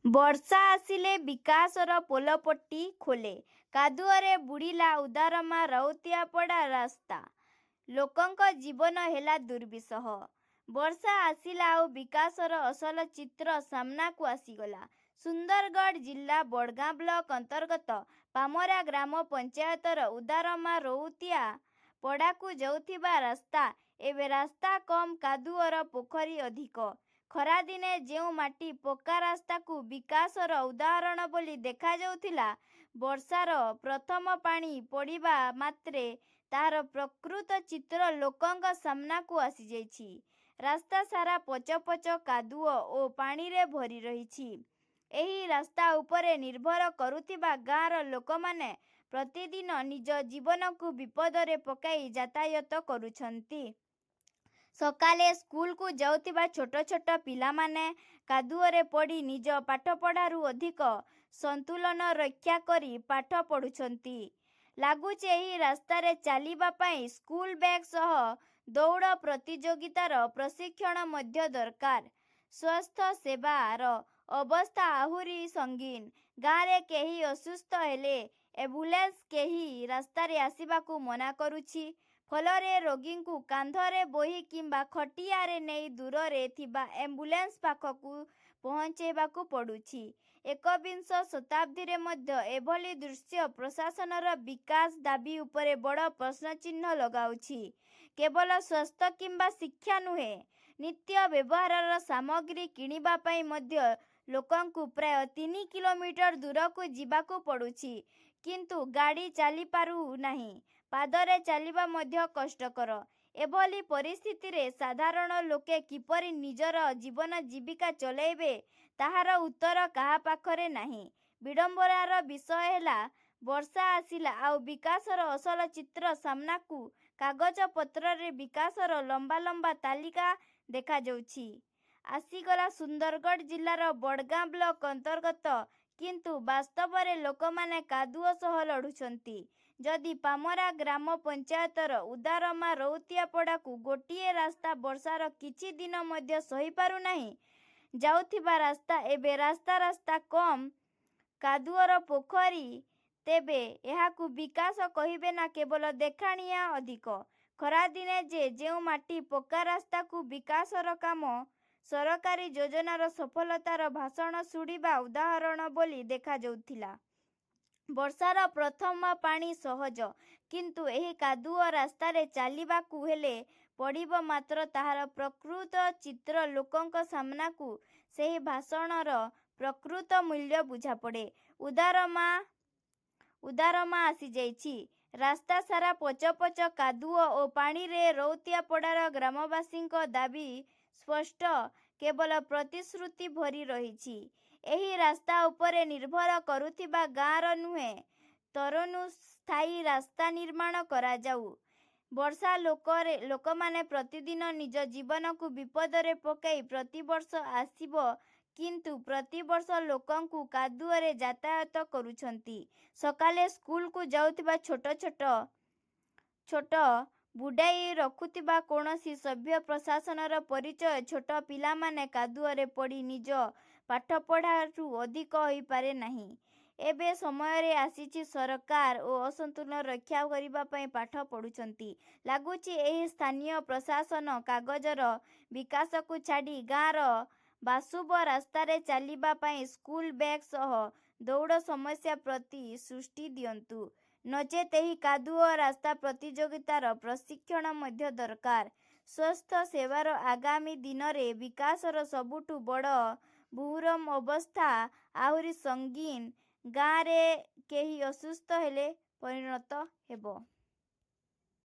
ବର୍ଷା ଆସିଲେ ବିକାଶର ପୋଲପଟି ଖୋଲେ। କାଦୁଅରେ ବୁଡ଼ିଲା ଉଦାରମା ରଉତିଆପଡ଼ା ରାସ୍ତା। ଲୋକଙ୍କ ଜୀବନ ହେଲା ଦୁର୍ବିସହ। ବର୍ଷା ଆସିଲା ଆଉ ବିକାଶର ଅସଲ ଚିତ୍ର ସାମ୍ନାକୁ ଆସିଗଲା। ସୁନ୍ଦରଗଡ଼ ଜିଲ୍ଲା ବଡ଼ଗାଁ ବ୍ଲକ ଅନ୍ତର୍ଗତ ପାମରା ଗ୍ରାମ ପଞ୍ଚାୟତର ଉଦାରମା ରଉତିଆ ପଡ଼ାକୁ ଯାଉଥିବା ରାସ୍ତା ଏବେ ରାସ୍ତା କମ୍ କାଦୁଅର ପୋଖରୀ ଅଧିକ। ଖରାଦିନେ ଯେଉଁ ମାଟି ପକ୍କା ରାସ୍ତାକୁ ବିକାଶର ଉଦାହରଣ ବୋଲି ଦେଖାଯାଉଥିଲା, ବର୍ଷାର ପ୍ରଥମ ପାଣି ପଡ଼ିବା ମାତ୍ରେ ତାହାର ପ୍ରକୃତ ଚିତ୍ର ଲୋକଙ୍କ ସାମ୍ନାକୁ ଆସିଯାଇଛି। ରାସ୍ତା ସାରା ପଚପଚ କାଦୁଅ ଓ ପାଣିରେ ଭରି ରହିଛି। ଏହି ରାସ୍ତା ଉପରେ ନିର୍ଭର କରୁଥିବା ଗାଁର ଲୋକମାନେ ପ୍ରତିଦିନ ନିଜ ଜୀବନକୁ ବିପଦରେ ପକାଇ ଯାତାୟାତ କରୁଛନ୍ତି। ସକାଳେ ସ୍କୁଲକୁ ଯାଉଥିବା ଛୋଟ ଛୋଟ ପିଲାମାନେ କାଦୁଅରେ ପଡ଼ି ନିଜ ପାଠପଢ଼ାରୁ ଅଧିକ ସନ୍ତୁଳନ ରକ୍ଷା କରି ପାଠ ପଢ଼ୁଛନ୍ତି। ଲାଗୁଛି ଏହି ରାସ୍ତାରେ ଚାଲିବା ପାଇଁ ସ୍କୁଲ ବ୍ୟାଗ ସହ ଦୌଡ଼ ପ୍ରତିଯୋଗିତାର ପ୍ରଶିକ୍ଷଣ ମଧ୍ୟ ଦରକାର। ସ୍ୱାସ୍ଥ୍ୟ ସେବାର ଅବସ୍ଥା ଆହୁରି ସଙ୍ଗୀନ। ଗାଁରେ କେହି ଅସୁସ୍ଥ ହେଲେ ଆମ୍ବୁଲାନ୍ସ ଏହି ରାସ୍ତାରେ ଆସିବାକୁ ମନା କରୁଛି। ଫଳରେ ରୋଗୀଙ୍କୁ କାନ୍ଧରେ ବୋହି କିମ୍ବା ଖଟିଆରେ ନେଇ ଦୂରରେ ଥିବା ଆମ୍ବୁଲାନ୍ସ ପାଖକୁ ପହଞ୍ଚାଇବାକୁ ପଡୁଛି। ଏକବିଂଶ ଶତାବ୍ଦୀରେ ମଧ୍ୟ ଏଭଳି ଦୃଶ୍ୟ ପ୍ରଶାସନର ବିକାଶ ଦାବି ଉପରେ ବଡ଼ ପ୍ରଶ୍ନଚିହ୍ନ ଲଗାଉଛି। କେବଳ ସ୍ୱାସ୍ଥ୍ୟ କିମ୍ବା ଶିକ୍ଷା ନୁହେଁ, ନିତ୍ୟ ବ୍ୟବହାରର ସାମଗ୍ରୀ କିଣିବା ପାଇଁ ମଧ୍ୟ ଲୋକଙ୍କୁ ପ୍ରାୟ 3 କିଲୋମିଟର ଦୂରକୁ ଯିବାକୁ ପଡୁଛି। କିନ୍ତୁ ଗାଡ଼ି ଚାଲିପାରୁନାହିଁ, ପାଦରେ ଚାଲିବା ମଧ୍ୟ କଷ୍ଟକର। ଏଭଳି ପରିସ୍ଥିତିରେ ସାଧାରଣ ଲୋକେ କିପରି ନିଜର ଜୀବନଜୀବିକା ଚଳାଇବେ ତାହାର ଉତ୍ତର କାହା ପାଖରେ ନାହିଁ। ବିଡ଼ମ୍ବନାର ବିଷୟ ହେଲା, ବର୍ଷା ଆସିଲା ଆଉ ବିକାଶର ଅସଲ ଚିତ୍ର ସାମ୍ନାକୁ କାଗଜପତ୍ରରେ ବିକାଶର ଲମ୍ବା ଲମ୍ବା ତାଲିକା ଦେଖାଯାଉଛି ଆସିଗଲା ସୁନ୍ଦରଗଡ଼ ଜିଲ୍ଲାର ବଡ଼ଗାଁ ବ୍ଲକ ଅନ୍ତର୍ଗତ କିନ୍ତୁ ବାସ୍ତବରେ ଲୋକମାନେ କାଦୁଅ ସହ ଲଢୁଛନ୍ତି। ଯଦି ପାମରା ଗ୍ରାମ ପଞ୍ଚାୟତର ଉଦାରମା ରଉତିଆପଡ଼ାକୁ ଗୋଟିଏ ରାସ୍ତା ବର୍ଷାର କିଛି ଦିନ ମଧ୍ୟ ସହିପାରୁନାହିଁ, ଯାଉଥିବା ରାସ୍ତା ଏବେ ରାସ୍ତା ରାସ୍ତା କମ୍ କାଦୁଅର ପୋଖରୀ, ତେବେ ଏହାକୁ ବିକାଶ କହିବେ ନା କେବଳ ଦେଖାଣିଆ ଅଧିକ? ଖରାଦିନେ ଯେ ଯେଉଁ ମାଟି ପକ୍କା ରାସ୍ତାକୁ ବିକାଶର କାମ, ସରକାରୀ ଯୋଜନାର ସଫଳତାର ଭାଷଣ ଶୁଣିବା ଉଦାହରଣ ବୋଲି ଦେଖାଯାଉଥିଲା, ବର୍ଷାର ପ୍ରଥମ ପାଣି ସହଜ କିନ୍ତୁ ଏହି କାଦୁଅ ରାସ୍ତାରେ ଚାଲିବାକୁ ହେଲେ ପଡ଼ିବ ମାତ୍ର ତାହାର ପ୍ରକୃତ ଚିତ୍ର ଲୋକଙ୍କ ସାମ୍ନାକୁ ସେହି ଭାଷଣର ପ୍ରକୃତ ମୂଲ୍ୟ ବୁଝାପଡ଼େ। ଉଦାରମା ଆସିଯାଇଛି। ରାସ୍ତା ସାରା ପଚପଚ କାଦୁଅ ଓ ପାଣିରେ ରଉତିଆପଡ଼ାର ଗ୍ରାମବାସୀଙ୍କ ଦାବି ସ୍ପଷ୍ଟ, କେବଳ ପ୍ରତିଶ୍ରୁତି ଭରି ରହିଛି। ଏହି ରାସ୍ତା ଉପରେ ନିର୍ଭର କରୁଥିବା ଗାଁର ନୁହେଁ ତରନୁ ସ୍ଥାୟୀ ରାସ୍ତା ନିର୍ମାଣ କରାଯାଉ। ବର୍ଷା ଲୋକରେ ଲୋକମାନେ ପ୍ରତିଦିନ ନିଜ ଜୀବନକୁ ବିପଦରେ ପକାଇ ପ୍ରତିବର୍ଷ ଆସିବ କିନ୍ତୁ ପ୍ରତିବର୍ଷ ଲୋକଙ୍କୁ କାଦୁଅରେ ଯାତାୟାତ କରୁଛନ୍ତି। ସକାଳେ ସ୍କୁଲକୁ ଯାଉଥିବା ଛୋଟ ଛୋଟ ବୁଡ଼ାଇ ରଖୁଥିବା କୌଣସି ସଭ୍ୟ ପ୍ରଶାସନର ପରିଚୟ ଛୋଟ ପିଲାମାନେ କାଦୁଅରେ ପଡ଼ି ନିଜ ପାଠପଢ଼ାରୁ ଅଧିକ ହୋଇପାରେ ନାହିଁ। ଏବେ ସମୟରେ ଆସିଛି ସରକାର ଓ ଅସନ୍ତୁଳନ ରକ୍ଷା କରିବା ପାଇଁ ପାଠ ପଢ଼ୁଛନ୍ତି। ଲାଗୁଛି ଏହି ସ୍ଥାନୀୟ ପ୍ରଶାସନ କାଗଜର ବିକାଶକୁ ଛାଡ଼ି ଗାଁର ବାସୁବ ରାସ୍ତାରେ ଚାଲିବା ପାଇଁ ସ୍କୁଲ ବ୍ୟାଗ ସହ ଦୌଡ଼ ସମସ୍ୟା ପ୍ରତି ଦୃଷ୍ଟି ଦିଅନ୍ତୁ। ନଚେତ୍ ଏହି କାଦୁଅ ରାସ୍ତା ପ୍ରତିଯୋଗିତାର ପ୍ରଶିକ୍ଷଣ ମଧ୍ୟ ଦରକାର। ସ୍ୱାସ୍ଥ୍ୟ ସେବାର ଆଗାମୀ ଦିନରେ ବିକାଶର ସବୁଠୁ ବଡ଼ ବୁହୁରମ ଅବସ୍ଥା ଆହୁରି ସଙ୍ଗୀନ। ଗାଁରେ କେହି ଅସୁସ୍ଥ ହେଲେ ପରିଣତ ହେବ।